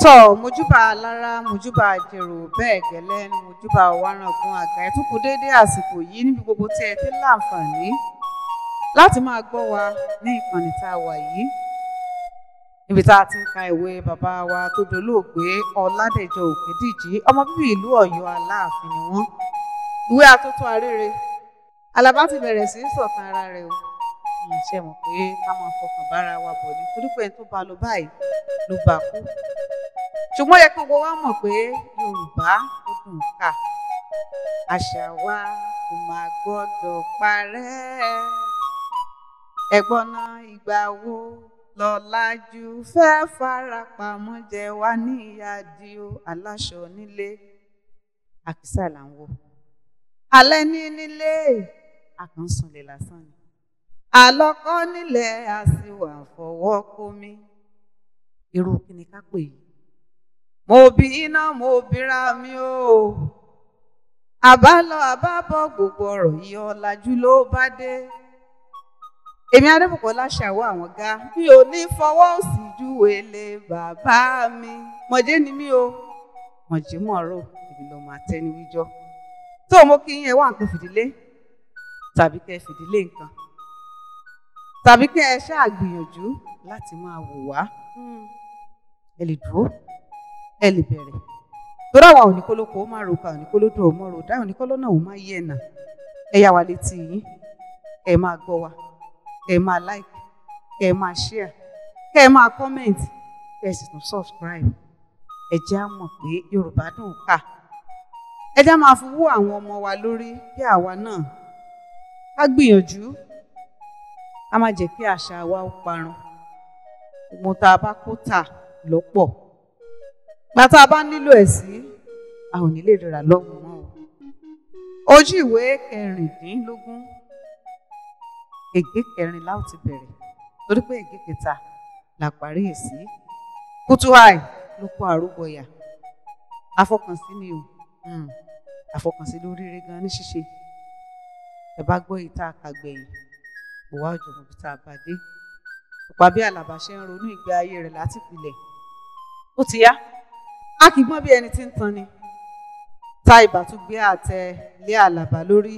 Tọ́ mojúbà alára, mojúbà àjèrò, bẹ́ẹ̀ gẹ́lẹ́ ni mojúbà ọ̀wárangún àgbà. Ẹ tún kú déédé àsìkò yìí níbi gbogbo tí ẹ ti ń láǹfààní láti máa gbọ́ wa ní ìkànnì tá a wà yìí, níbi tá a ti ń ka ìwé bàbá wa tó dolóògbé Ọládẹ̀jọ Òkèdìjì, ọmọ bíbí ìlú Ọ̀yọ́ Aláàfin ni wọ́n. Ìwé Atótó Arére. Àlàbá ti bẹ̀rẹ̀ sí í sọ̀tàn ara rẹ̀ o. Ṣe mọ̀ pé ká máa fọkàn bára wa bọ̀ ni, torí pé ẹni tó bá lọ báyìí ló bá kú. Ṣùgbọ́n yẹ kí gbogbo wa mọ̀ pé Yorùbá ó dùn ká, àṣà wa kò máa gbọ́dọ̀ parẹ́. Ẹ̀gbọ́n náà, ìgbà wo lọ́làjú fẹ́ farapamọ́ jẹ wá ní ìyá aláṣọ nílé, àkísà là ń wọ̀. Alẹ́ ní nílé, àkànṣanlẹ̀ lásán ni. Àlọ́kọ́ nílẹ̀ àsìwà fọwọ́ kómi. Irú kí ni ká pè yìí? Mo bí iná, mo bíra mi o. Àbálọ àbábọ̀ gbogbo ọ̀rọ̀ yìí ọ̀làjú ló bá dé. Èmi Adébùkọ́lá ṣàwọ́ àwọn ga. Mi ò ní fọwọ́ òsì júwe lé bàbá mi. Mọ̀jẹ́ ni mí o. Mọ̀jẹ́ mọ̀ọ́rọ̀ èmi lọ́mọ àtẹniwíjọ́. Tó o mú kí yín ẹ wá nǹkan fìdílé tàbí kẹ́ ẹ fìdílé nǹkan tàbí kẹ́ ẹ ṣáà gbìyànjú láti máa wò wá. Ẹ lè dúró, ẹ lè bẹ̀rẹ̀. Torí àwa ò ní kólókó ó máa roka, ò ní kólódò ó mọ̀ ròdá, ò ní kólónà ó máa yí ẹ̀nà. Ẹ yá wa létí yín, ẹ máa gbọ́ wa, ẹ máa like, ẹ máa share, ẹ máa comment, ẹ sì tún subscribe. Ẹ jẹ́ á mọ̀ pé Yorùbá dùn ká. Ẹ jẹ́ á máa fi wú àwọn ọmọ wa lórí kí àwa náà ká gbìyànjú, ká má jẹ́ kí àṣà wa ó parun. Gbogbo tá a bá kó tà lọ́pọ̀, gbà tá a bá nílò ẹ̀ sí, a ò ní lè rà lọ́wọ́ mọ́ o. Ojú ìwé 16, ègé kẹrin la ó ti bẹ̀rẹ̀, torí pé ègé kẹta là parí ẹ̀ sí. Kútúhàì ló kó àrúbọyà. Àfọkànsí ni o. Àfọkànsí lórí ire gan ní ṣíṣe. Ẹ bá gbọ́ ìta àkàgbẹ̀yìn, òwá ọ̀jọ̀gbọ́n bí tá a bá dé. Ọ̀pá bí Àlàbá ṣe ń ronú ìgbé ayé rẹ̀ láti pilẹ̀. Ó ti yá. A kì í gbọ́n bí ẹni tí ń tan ni. Ta ìbà tún gbé àtẹ lé Àlàbá lórí.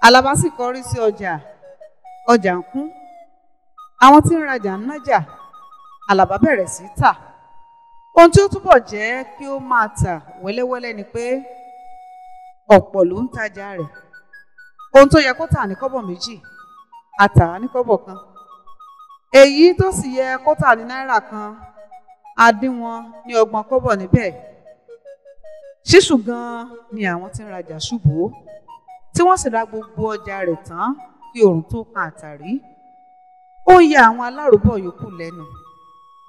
Àlàbá sì kọrí sí ọjà. Ọjà ń kún. Àwọn tí ń rajà ń nájà. Àlàbá bẹ̀rẹ̀ sí í tà. Ohun tí ó túbọ̀ jẹ́ kí ó máa tà wẹ́lẹ́wẹ́lẹ́ ni pé ọ̀pọ̀ ló ń tajà rẹ̀. Ohun tó yẹ kó tà ní kọ́bọ̀ 2, a tà á ní kọ́bọ̀ 1. Èyí tó sì yẹ kó tà ní náírà 1, a dín wọn ní 30 kọ́bọ̀ níbẹ̀. Ṣíṣù gan-an ni àwọn tí ń rajà ṣùbò, tí wọ́n sì ra gbogbo ọjà rẹ̀ tán kí oòrùn tó kan àtàrí. Ó ń ya àwọn aláròbọ̀ yòókù lẹ́nu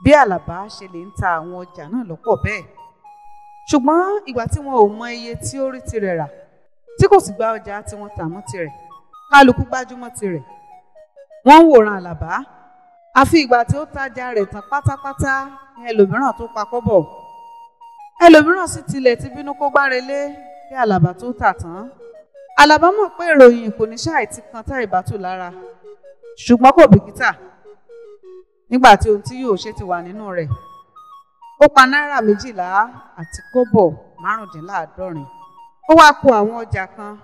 bí Àlàbá ṣe lè ń ta àwọn ọjà náà lọ́pọ̀ bẹ́ẹ̀. Ṣùgbọ́n ìgbà tí wọn ò mọ iye tí ó rí tirẹ̀ rà, tí kò sì gba ọjà tí wọ́n tà mọ́ tirẹ̀, kálukú gbájúmọ́ tirẹ̀. Wọ́n ń wòran Àlàbá. Àfi ìgbà tí ó tajà rẹ̀ tán pátápátá ní ẹlòmíràn tó pa kọ́bọ̀. Ẹlòmíràn sì tilẹ̀ ti bínú kó gbárelé kí Àlàbá tó tà tán. Àlàbá mọ̀ pé ìròyìn kò ní ṣáì ti kan Táìbátù lára, ṣùgbọ́n kò bìkítà. Nígbà tí ohun tí yóò ṣe ti wà nínú rẹ̀, ó pa náírà 12 àti kọ́bọ̀ 75. Ó wá kó àwọn ọjà kan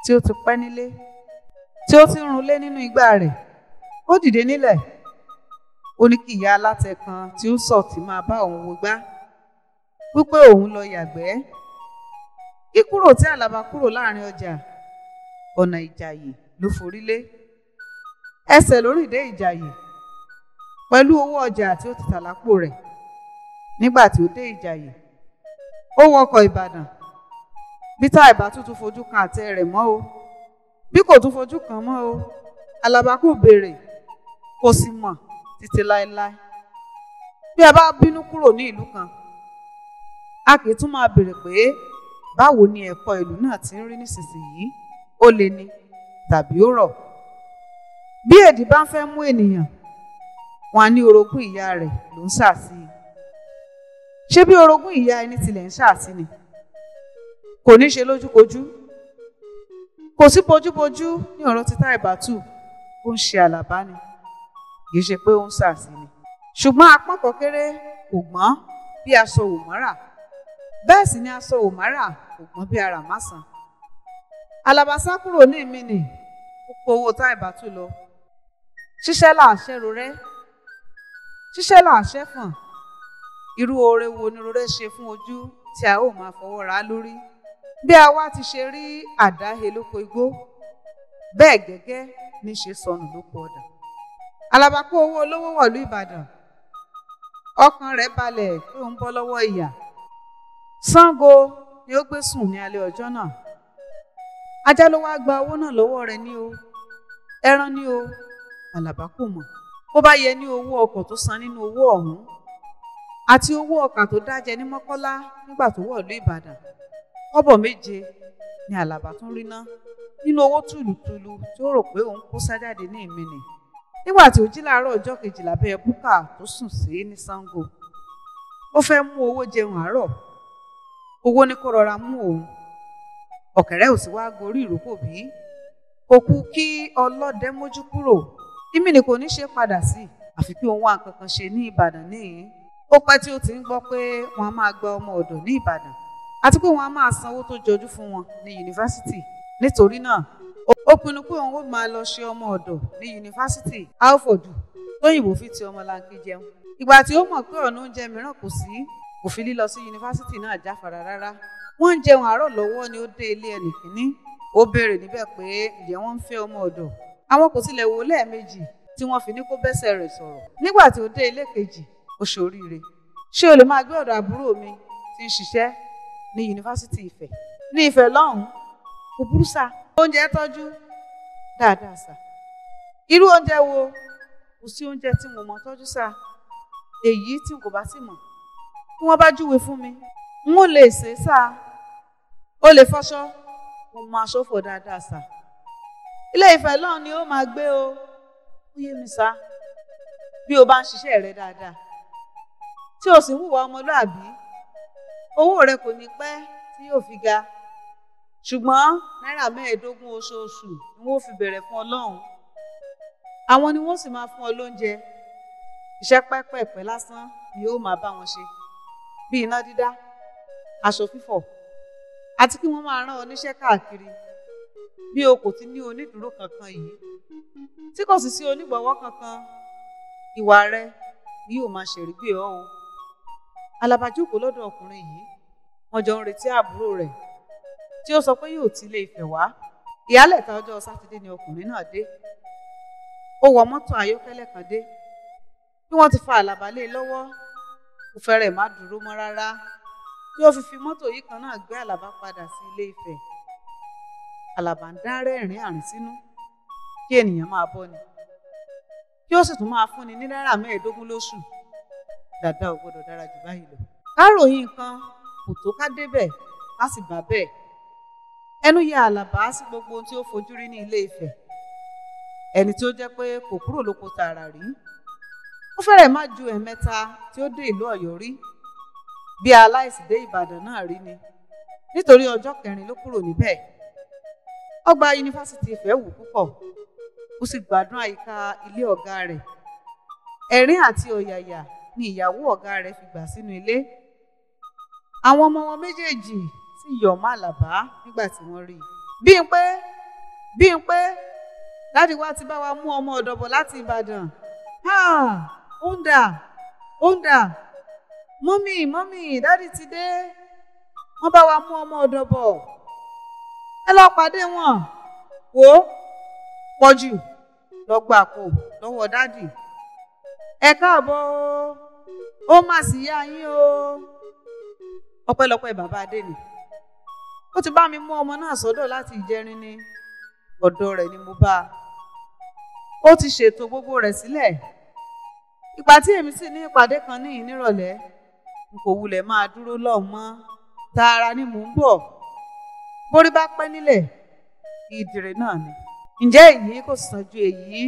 tí ó ti pẹ́ nílé, tí ó ti ń runlé nínú igbá rẹ̀. Ó dìde nílẹ̀. Ó ní kí ìyá alátẹ kan tí ó sọ̀ tí máa bá òun wo gbá, wípé òun lọ yàgbẹ́. Kíkúrò tí Àlàbá kúrò láàrin ọjà, ọ̀nà Ìjàyè ló forí lé. Ẹsẹ̀ lórí dé Ìjàyè pẹ̀lú owó ọjà tí ó ti tà lápò rẹ̀. Nígbà tí ó dé Ìjàyè, ó wọkọ̀ Ìbàdàn. Bí Táìbátù tún fojú kan àtẹ rẹ̀ mọ́ o, bí kò tún fojú kan mọ́ o, Àlàbá kò béèrè, kò sì mọ̀ títí láéláé. Bí a bá bínú kúrò ní ìlú kan, a kì í tún máa béèrè pé báwo ni ẹ̀kọ́ ìlú náà ti ń rí nísinsìnyí, ó le ni tàbí ó rọ̀. Bí èdè bá ń fẹ́ mú ènìyàn, wọn á ní orogún ìyá rẹ̀ ló ń ṣàsí. Ṣé bí orogún ìyá ẹni tilẹ̀ ń ṣàsí ni? Kò ní ṣe lójúkojú. Kò sí bojúbojú ní ọ̀rọ̀ tí Táìbátù, ó ń ṣe Àlàbá ni, kì í ṣe pé ó ń ṣàsí ni. Ṣùgbọ́n apọ́n kan kéré kò gbọ́n bí aṣọ òmárà, bẹ́ẹ̀ sì ni aṣọ òmárà kò gbọ́n bí ara másàn. Àlàbá sá kúrò ní Ìmìnì, ó kó owó Táìbátù lọ. Ṣíṣẹ́ là ṣẹ́ rorẹ́, ṣíṣẹ́ là ṣẹ́ fọ̀n. Irú oore wo ni rorẹ́ ṣe fún ojú tí a ó máa fọwọ́ ra lórí? Bí a wá ti ṣe rí àdáhe lóko igbó, bẹ́ẹ̀ gẹ́gẹ́ ní ṣe sọnù lóko ọ̀dà. Àlàbá kó owó olówó wọ̀lú Ìbàdàn. Ọkàn rẹ̀ balẹ̀ pé ó ń bọ́ lọ́wọ́ ìyà. Ṣàngó ni ó gbé sùn ní alẹ́ ọjọ́ náà. Ajá ló wá gba owó náà lọ́wọ́ rẹ̀ ní o, ẹran ní o, Àlàbá kò mọ̀. Bó bá yẹ ní owó ọkọ̀ tó san nínú owó ọ̀hún àti owó ọkà tó dájẹ ní Mọ́kọ́lá nígbà tó wọ̀lú Ìbàdàn, kọ́bọ̀ 7 ni Àlàbá tún rí ná nínú owó tùlùtùlù tí ó rò pé òun kó sájáde ní Ìmìnì. Nígbà tí ó jí láàárọ̀ ọjọ́ kejì lábẹ́ búkà tó sùn sí ní Ṣàngó, ó fẹ́ mú owó jẹun àárọ̀. Owó ní kó rọra mú òun. Ọ̀kẹ́rẹ́ ò sì wá gorí ìrókò bí. Kò kú kí ọlọ́dẹ mójú kúrò. Ìmìnì kò ní ṣe padà sí, àfi kí òun wá nǹkan kan ṣe ní Ìbàdàn níhìn-ín. Ó pẹ́ tí ó ti ń gbọ́ pé wọ́n á máa gba ọmọ ọ̀dọ̀ ní Ìbàdàn àti pé wọ́n á máa sanwó tó jọjú fún wọn ní yunifásítì. Nítorí náà, ó pinnu pé òun ó máa lọ ṣe ọmọ ọ̀dọ̀ ní yunifásítì Alfọ̀dù tóyìnbó fi ti ọmọlanke jẹun. Ìgbà tí ó mọ̀ pé ọ̀nà oúnjẹ mìíràn kò sí, kò fi lílọ sí yunifásítì náà jáfara rárá. Wọ́n ń jẹun àárọ̀ lọ́wọ́ ni ó dé ilé ẹnì kìíní. Ó béèrè níbẹ̀ pé ǹjẹ́ wọ́n ń fẹ́ ọmọ ọ̀dọ̀. Àwọn kò tilẹ̀ wò lẹ́ẹ̀mejì tí wọ́n fi ní kó bẹ́sẹ̀ rẹ̀ sọ̀rọ̀. Nígbà tí ó dé ilé kejì, ó ṣoríire. Ṣé o lè máa gbé ọ̀dọ̀ àbúrò mi tí ń ṣiṣẹ́ ní yunifásítì Ifẹ̀? Ní Ifẹ̀ lọ́hùn-ún, kò burú sá. Oúnjẹ tọ́jú dáadáa sá. Irú oúnjẹ wo? Kò sí oúnjẹ tí mo mọ̀ tọ́jú sá. Èyí tí n kò bá sì mọ̀, bí wọ́n bá júwe fún mi, n ó lè sè é sá. O lè fọṣọ, mo mọ aṣọ fọ̀ dáadáa sá. Ilé Ifẹ̀ lọ́hùn ni ó máa gbé o. Ó yé mi sá. Bí o bá ń ṣiṣẹ́ rẹ dáadáa, tí o sì ń hùwà ọmọlúàbí, owó rẹ kò ní pẹ́ tí yóò fi ga. Ṣùgbọ́n náírà 25 oṣooṣù ni wọ́n fi bẹ̀rẹ̀ fún ọ lọ́hùn. Àwọn ni wọ́n sì máa fún ọ lóúnjẹ. Iṣẹ́ pẹ́pẹ̀pẹ́ lásán ni ó máa bá wọn ṣe, bí iná dídá, aṣọ fífọ̀, àti kí wọ́n máa rán ọ níṣẹ́ káàkiri. Bí o kò ti ní onídùúró kankan yìí, tí kò sì sí onígbọ̀wọ́ kankan, ìwà rẹ ni yóò máa ṣèrígbè ọ́ o. Àlàbá jókòó lọ́dọ̀ ọkùnrin yìí. Wọ́n jọ ń retí àbúrò rẹ̀ tí ó sọ pé yóò ti ilé Ifẹ̀ wá. Ìyálẹ̀ta ọjọ́ Sátidé ni ọkùnrin náà dé. Ó wọ mọ́tò ayọ́kẹ́lẹ́ kan dé. Bí wọ́n ti fa Àlàbá lé e lọ́wọ́, kò fẹ́rẹ̀ má dúró mọ́ rárá tí ó fi mọ́tò yìí kan náà gbé Àlàbá padà sí ilé Ifẹ̀. Àlàbá ń dá rẹ́rìn-ín àrín sínú kí ènìyàn máa bọ́ ni, kí ó sì tún máa fúnni ní náírà 25 lóṣù. Dàda ò gbọdọ̀ dára jù báyìí lọ. Ká ròyìn nǹkan kò tó ká débẹ̀ ká sì bá bẹ́ẹ̀. Ẹnu ya Àlàbá sí gbogbo ohun tí ó fojú rí ní ilé Ifẹ̀. Ẹni tí ó jẹ́ pé kò kúrò lóko tààrà rí. Ó fẹ́rẹ̀ má ju ẹ̀ẹ̀mẹ́ta tí ó dé ìlú Ọ̀yọ́ rí. Bí aláìsí dé Ìbàdàn náà rí ni. Nítorí ọjọ́ 4 ló kúrò níbẹ̀. Ọgbà yunifásítì Ifẹ̀ wù púpọ̀. Ó sì gbádùn àyíká ilé ọ̀gá rẹ̀. Ẹ̀rín àti ọ̀yàyà ni ìyàwó ọ̀gá rẹ̀ fi gbà sínú ilé. Àwọn ọmọ wọn méjèèjì sì yọ̀ mọ́ Àlàbá nígbà tí wọ́n rí i. Bímpé, dádì wa ti bá wa mú ọmọ ọ̀dọ̀ bọ̀ láti Ìbàdàn. Ó ń dà, ó ń dà. Mọ́mì, dádì ti dé. Wọ́n bá wa mú ọmọ ọ̀dọ̀ bọ̀. Ẹ lọ pàdé wọn. Wò ó, pọ̀jù lọ gba àpò lọ́wọ́ dádì. Ẹ káàbọ̀ o, ó mà sì yá yín o. Ọpẹ́lọpẹ́ bàbá Adé ni. Ó ti bá mi mú ọmọ náà sọ́dọ̀ láti ìjẹrin ni. Ọ̀dọ̀ rẹ̀ ni mo bá a. Ó ti ṣètò gbogbo rẹ̀ sílẹ̀. Ìgbà tí èmi sì ní ìpàdé kan níhìn nírọ̀lẹ́, n kò wulẹ̀ máa dúró lọ́hùn mọ́. Tààrà ni mò ń bọ̀. Borí bá pẹ́ nílẹ̀, ìdìrè náà ni. Ǹjẹ́ èyí kò sàn ju èyí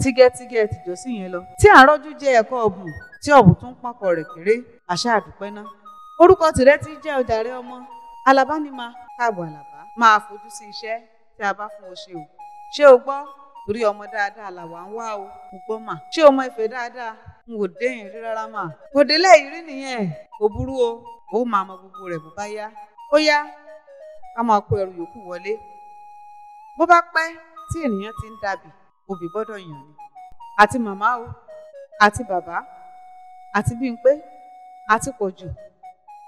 tígẹ́tígẹ́ tìjọ́sí yẹn lọ? Tí à ń rọ́jú jẹ́ ẹ̀kọ́ ọ̀bùn tí ọ̀bùn tún pọ́nkọ rẹ̀ kéré, àṣà àdúpẹ́ ná. Orúkọ tìrẹ ti jẹ́ ọjàre ọmọ. Àlàbá ni ma. Káàbọ̀ Àlàbá. Máa fojú sí iṣẹ́ tí a bá fún ọ ṣe o. Ṣé o gbọ́? Torí ọmọ dáadáa làwa ń wá o. Mo gbọ́ mà. Ṣé o mọ Ifẹ̀ dáadáa? N ò dé yẹn rí rárá mà. Kò délẹ̀ yìí rí nìyẹn. Kò burú o, ó máa mọ gbogbo rẹ̀ bó bá yá. Ó yá, ká máa kó ẹrù yòókù wọlé. Bó bá pẹ́ tí ènìyàn ti ń dàbí, obì gbọ́dọ̀ yàn ni. Àti màmá o, àti bàbá, àti Bímpé, àti Pọ̀jù,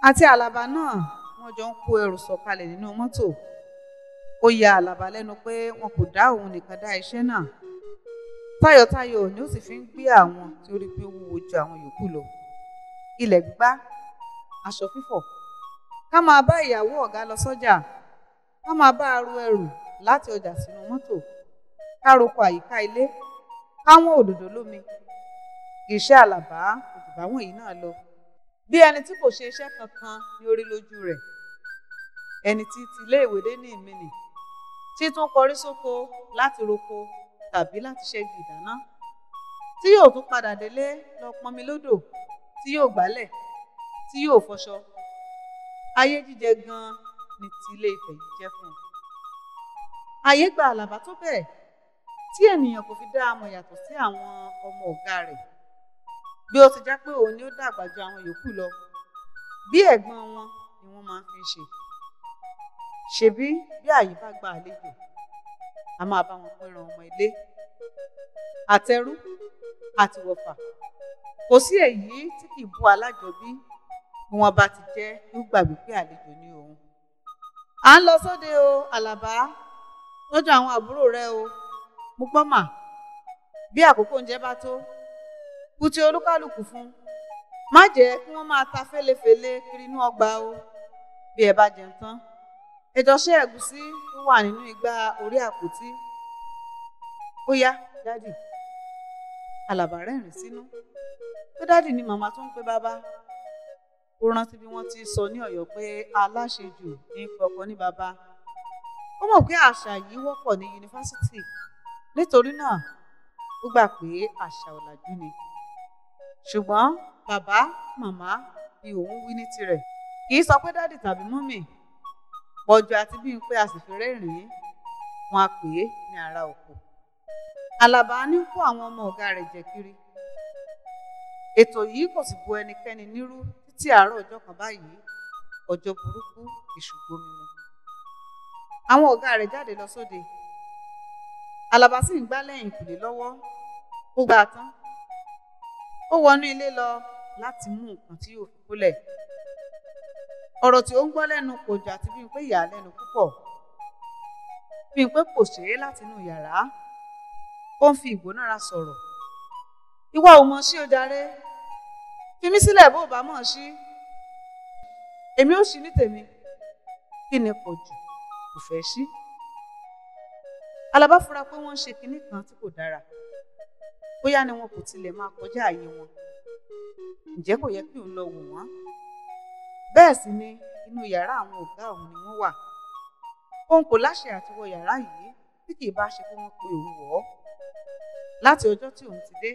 àti Àlàbá náà wọ́n jọ ń kó ẹrù sọ̀kalẹ̀ nínú mọ́tò. Ó ya Àlàbá lẹ́nu pé wọn kò dá òun nìkan dá iṣẹ́ náà. Tayọ̀tayọ̀ ni ó sì fi ń gbé àwọn tí ó rí pé ó wúwo ju àwọn yòókù lọ. Ilẹ̀ gbígbá, aṣọ fífọ̀, ká máa bá ìyàwó ọ̀gá lọ sọ́jà, ká máa bá a ru ẹrù láti ọjà sínú mọ́tò, ká roko àyíká ilé, ká wọ́n òdòdó lómi. Iṣẹ́ Àlàbá kò jù báwọn yìí náà lọ. Bí ẹni tí kò ṣe iṣẹ́ kankan ní orí lójú rẹ̀. Ẹni tí ti ilé ìwé dé ní ìmìnì, tí tún kọrí sóko láti roko tàbí láti ṣẹ́gi ìdáná, tí yóò tún padà délé lọ pọnmi lódò, tí yóò gbálẹ̀, tí yóò fọṣọ. Ayé jíjẹ gan-an ni ti ilé Ifẹ̀ yìí jẹ́ fún un. Ayé gba Àlàbá tó bẹ́ẹ̀ tí ènìyàn kò fi dá a mọ̀ yàtọ̀ sí àwọn ọmọ ọ̀gá rẹ̀. Bí ó ti jẹ́ pé òun ni ó dàgbà ju àwọn yòókù lọ, bí ẹ̀gbọ́n wọn ni wọ́n máa ń fi ṣe. Ṣebí bí ààyè bá gba àlejò, a máa bá wọn pínran ọmọ ilé. Àtẹrú àtiwọ̀fà, kò sí èyí tí kì í bú alájọbí bí wọ́n bá ti jẹ́ kí ó gbàgbé pé àlejò ni òun. À ń lọ sóde o, Àlàbá, tọ́jú àwọn àbúrò rẹ o. Mo gbọ́ mà, bí àkókò oúnjẹ bá tó, kú ti olúkálùkù fún. Má jẹ́ kí wọ́n máa ta fẹ́lefèle kiri inú ọgbà o. Bí ẹ bá jẹun tán, ẹ jọ ṣẹ́ ẹ̀gúsí tó wà nínú igbá orí àpótí. Ó yá, dádì. Àlàbá rẹ́rìn-ín sínú. Pé dádì ni màmá tó ń pe bàbá. Ó rántí bí wọ́n ti sọ ní Ọ̀yọ́ pé aláṣejù ní pọkọ ní bàbá. Ó mọ̀ pé àṣà yìí wọ́pọ̀ ní yunifásítì. Nítorí náà, ó gbà pé àṣà ọ̀làjú ni. Ṣùgbọ́n bàbá, màmá ni òun wí ní tirẹ̀. Kì í sọ pé dádì tàbí mọ́mì. Pọ̀jù àti Bímpé a sì fi rẹ́rìn-ín, wọn á pè é ní ará oko. Àlàbá ní kó àwọn ọmọ ọ̀gá rẹ̀ jẹ kiri. Ètò yìí kò sì bo ẹnikẹ́ni nírú títí àárọ̀ ọjọ́ kan báyìí, ọjọ́ burúkú èṣù gbomi mu. Àwọn ọ̀gá rẹ̀ jáde lọ sóde. Àlàbá sì ń gbá lẹ́yìn ìkùlé lọ́wọ́. Ó gbà á tán. Ó wọnú ilé lọ láti mú nǹkan tí yóò fi kólẹ̀. Ọ̀rọ̀ tí ó ń gbọ́ lẹ́nu Pọ̀jù àti Bímpé yà á lẹ́nu púpọ̀. Bímpé kò ṣe é láti inú yàrá. Ó ń fi ìgbónára sọ̀rọ̀. Ìwọ ò mọ̀ sí o jàre. Fi mí sílẹ̀ bó o bá mọ̀ sí. Èmi ó ṣí ní tèmi. Kí ni Pọ̀jù kò fẹ́ ṣí? Àlàbá fura pé wọ́n ń ṣe kinní kan tí kò dára. Bóyá ni wọn kò tilẹ̀ máa kọjá ààyè wọn. Ǹjẹ́ kò yẹ kí òun lọ wò wọ́n? Bẹ́ẹ̀ sì ni inú yàrá àwọn ọ̀gá òun ni wọ́n wà. Òun kò láṣẹ àti wọ yàrá yìí tí kì í bá ṣe pé wọ́n pe òun wọ̀ ọ́. Láti ọjọ́ tí òun ti dé,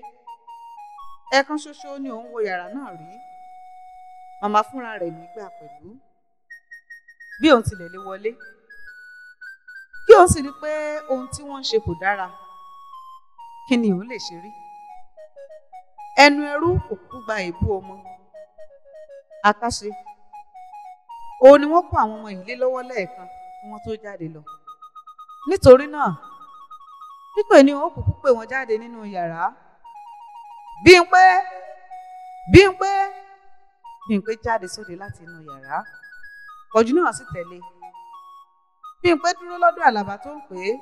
ẹ̀ẹ̀kan ṣoṣo ni òun wọ yàrá náà rí. Màmá fúnra rẹ̀ nígbà pẹ̀lú. Bí òun tilẹ̀ lè wọlé, kí òun sì rí pé ohun tí wọ́n ń ṣe kò dára, kí ni òun lè ṣe rí? Ẹnu ẹrú kò kúkú gba èébú ọmọ. Akáṣe. Òun ni wọ́n kó àwọn ọmọ yìí lé lọ́wọ́ lẹ́ẹ̀kan kí wọ́n tó jáde lọ. Nítorí náà, pípè ni òun kúkú pè wọ́n jáde nínú yàrá. Bímpé! Bímpé! Bímpé jáde sóde láti inú yàrá. Pọ̀jù náà sì tẹ̀lé. Bímpé dúró lọ́dọ̀ Àlàbá tó ń pè é,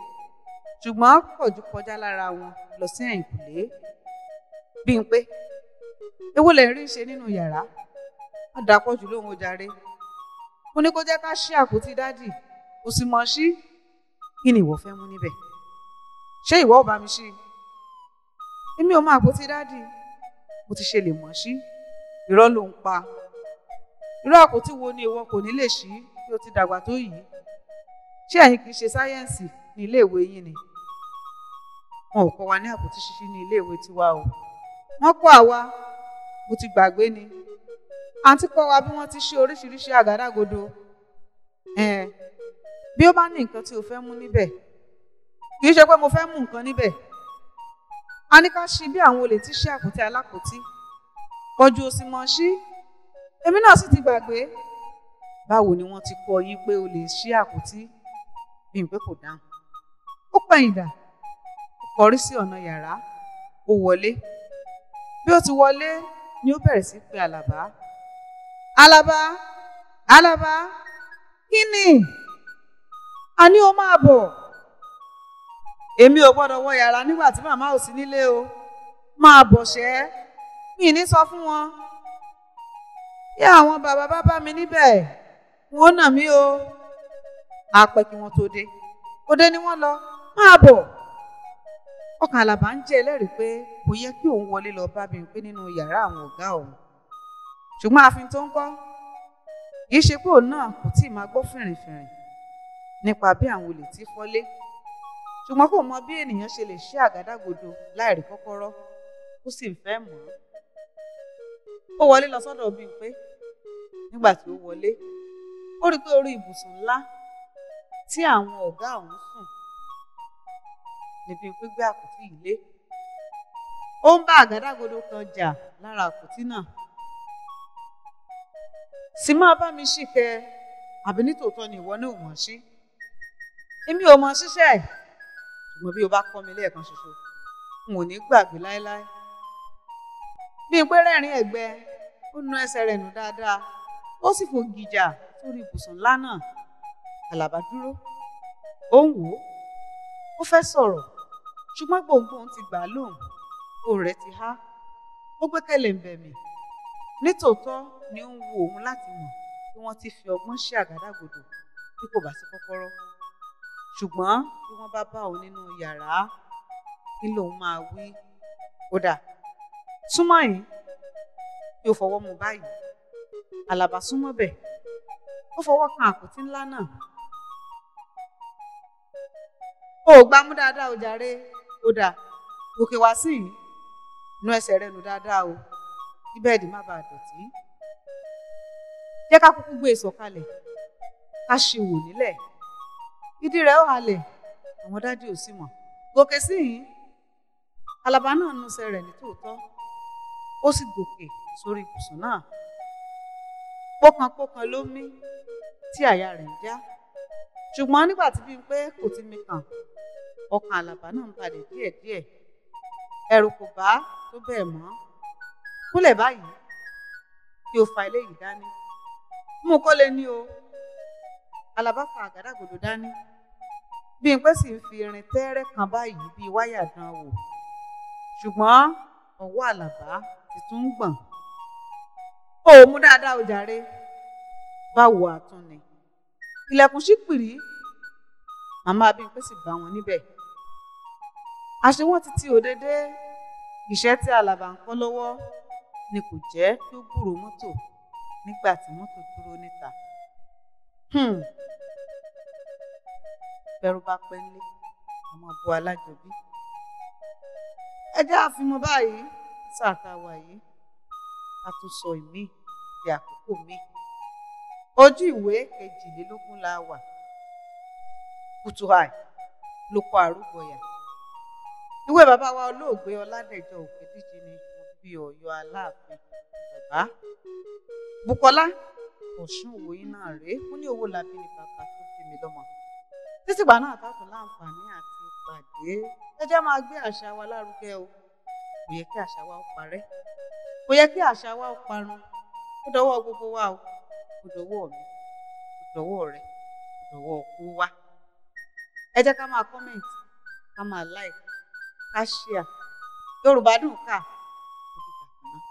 ṣùgbọ́n Pọ̀jù kọjá lára wọn lọ sí ẹ̀yìnkùlé. Bímpé, èwo lẹ̀ ń rí ṣe nínú yàrá? Má dá Pọ̀jù lóhùn o jàre. Mo ní kó jẹ́ ká ṣí àpótí dádì, kò sì mọ̀ sí. Kí ni ìwọ fẹ́ mú níbẹ̀? Ṣé ìwọ ò bá mi ṣí? Èmi ò mọ àpótí dádì, mo ti ṣe lè mọ̀ sí. Irọ́ ló ń pa. Irú àpótí wo ni ìwọ kò ní lè ṣí bí o ti dàgbà tó yìí? Ṣé ẹ̀yin kì í ṣe sáyẹ́ǹsì ní ilé ìwé yín ni? Wọn ò kọ́ wa ní àpótí ṣíṣí ní ilé ìwé tiwa o. Wọ́n kọ́ àwa, mo ti gbàgbé ni. Àǹtí kọ́ wa bí wọ́n ti ṣí oríṣiríṣi àgádágodo. Bí ó bá ní nǹkan tí o fẹ́ mú níbẹ̀, kì í ṣe pé mo fẹ́ mú nǹkan níbẹ̀. A ní ká ṣí bí àwọn olè ti ṣí àpótí alápótí. Pọ̀jù ò sì mọ̀ ṣí. Èmi náà sì ti gbàgbé. Báwo ni wọ́n ti kọ́ yín pé o lè ṣí àpótí? Bímpé kò dáhùn. Ó pẹ̀yìndà, ó kọrí sí ọ̀nà yàrá, ó wọlé. Bí ó ti wọlé ni ó bẹ̀rẹ̀ sí pe Àlàbá. Àlàbá, Àlàbá, kí ni? A ní o máa bọ̀. Èmi ò gbọ́dọ̀ wọ yàrá nígbà tí màmá ò sí nílé o. Máa bọ̀ ṣẹ́. Mi ní sọ fún wọn. Bí àwọn bàbá bá bá mi níbẹ̀, wọn ó nà mí o. A pẹ́ kí wọ́n tó dé. Òde ni wọ́n lọ. Máa bọ̀. Ọkàn Àlàbá ń jẹ́ ẹlẹ́rìí pé kò yẹ kí òun wọlé lọ bá Bímpé nínú yàrá àwọn ọ̀gá òun. Ṣùgbọ́n ààfin tó ń kọ́, kì í ṣe pé òun náà kò tíì máa gbọ́ fìrìnfìrìn nípa bí àwọn olè ti fọ́lé. Ṣùgbọ́n kò mọ bí ènìyàn ṣe lè ṣí àgádágodo láìrí kọ́kọ́rọ́, ó sì ń fẹ́ mọ̀ ọ́n. Ó wọlé lọ sọ́dọ̀ Bímpé. Nígbà tí ó wọlé, ó rí i pé orí ibùsùn ńlá tí àwọn ọ̀gá òun sùn ni Bímpé gbé àpótí yìí lé. Ó ń bá àgádágodo kan jà lára àpótí náà. Sì máa bá mi ṣí kẹ, àbí nítòótọ́ ni ìwọ náà ò mọ̀ ṣí? Èmi ò mọ̀ ṣíṣẹ́. Ṣùgbọ́n bí o bá kọ́ mi lẹ́ẹ̀kan ṣoṣo, n ò ní gbàgbé láéláé. Bímpé rẹ́rìn-ín ẹ̀gbẹ́, ó nu ẹsẹ̀ rẹ̀ nù dáadáa, ó sì fò gìjà sórí ibùsùn ńlá náà. Àlàbá dúró, ó ń wò ó, ó fẹ́ sọ̀rọ̀, ṣùgbọ́n gbòǹgbò ti gbà á lóhùn, ohùn rẹ̀ ti há, ó gbé kẹ̀lẹ̀ǹbẹ̀ mì. Nítòótọ́ ni ó ń wo òun láti mọ̀ bí wọ́n ti fi ọgbọ́n ṣí àgádágodo bí kò bá sí kọ́kọ́rọ́. Ṣùgbọ́n bí wọ́n bá bá òun nínú yàrá, kí lòun máa wí? Kódà, súnmọ́ yìí, kí o fọwọ́ mu báyìí. Àlàbá súnmọ́ bẹ̀, ó fọwọ́ kan àpótí ńlá náà. O ò gbámú dáadáa o jàre. Kódà, gòkè wá sí yìí, nu ẹsẹ̀ rẹ nù dáadáa o, kí bẹ́ẹ̀dì má bàa dọ̀tí. Jẹ́ ká kúkú gbé e sọ̀kalẹ̀, ká ṣe wò nílẹ̀. Ìdí rẹ̀ ó halẹ̀, àwọn dádì ò sì mọ̀. Gòkè sí yìí. Àlàbá náà nusẹ̀ rẹ̀ ní tòótọ́, ó sì gòkè sórí ibùsùn náà. Pókanpókan ló mí tí àyà rẹ̀ ń já. Ṣùgbọ́n nígbà tí Bímpé kò ti mí kàn, ọkàn Àlàbá náà ń balẹ̀ díẹ̀díẹ̀. Ẹ̀rù kò bá tó bẹ́ẹ̀ mọ́. Kúnlẹ̀ báyìí, kí o fa eléyìí dání. Mú kó lè ní o. Àlàbá fa àgádágodo dání. Bímpé sì ń fi irin tẹ́ẹ́rẹ́ kan báyìí bíi wáyà dán wò. Ṣùgbọ́n ọwọ́ Àlàbá ti tún ń gbọ̀n. O ò mú dáadáa o jàre. Báwo àtún ni? Ilẹ̀kùn ṣí pìrí. Màmá Bímpé sì bá wọn níbẹ̀. Àṣé wọ́n ti ti òde dé. Iṣẹ́ tí Àlàbá ń kọ́ lọ́wọ́ ni kò jẹ́ kí ó gbúròó mọ́tò nígbà tí mọ́tò dúró níta. Bẹ́rù bá pẹ́ nílé, àmọ́ bu alájọbí. Ẹ jẹ́ àfimọ́ báyìí, sáà tá a wà yìí, a tún sọ ìmí di àkókò mi. Ojú ìwé 22 la wà. Kùtùhàì ló kọ Àrúgbọ̀yà. Ìwé bàbá wa olóògbé Ọládẹ̀jọ Òkèdíjì ni wọ́n bí Ọ̀yọ́ Aláàfin bàbá. Bùkọ́lá Ọ̀ṣunwòyí náà rèé, ó ní owó labí ni bàbá tó bí mi lọ́mọ. Títí ìgbà náà tá tún láǹfààní àti ìpàdé. Ẹ jẹ́ máa gbé àṣà wa lárugẹ o. Kò yẹ kí àṣà wa ó parẹ́. Kò yẹ kí àṣà wa ó parun. Ó dọwọ́ gbogbo wa o. Ó dọwọ́ mi. Ó dọwọ́ rẹ. Ó dọwọ́ kó wa. Ẹ jẹ́ ká máa comment, ká máa like, ká share. Yorùbá dùn ká. Ó dìgbà kan náà.